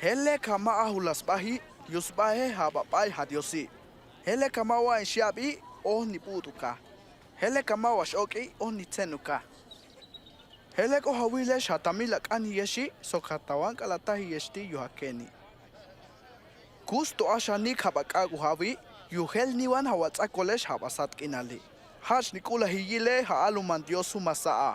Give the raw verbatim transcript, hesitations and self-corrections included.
हेले खमा आहुला स्बाही, यु स्बाहे हा बापाई हा द्योसी। हेले खमा वा इंशियाबी, ओह निपूत उका। हेले खमा वा शोकी, ओह निचेन उका। हेले को हवी लेश हा तमी लकानी येशी, सो खा तवां कलता ही येशती यु हा केनी। कुस तो आशा नी खाबा कागु हावी, यु हेल निवान हा वाचा कोलेश हा बासात किनाली। हाच निकुला ही यिले हा आलुमान द्योसु मसा आ।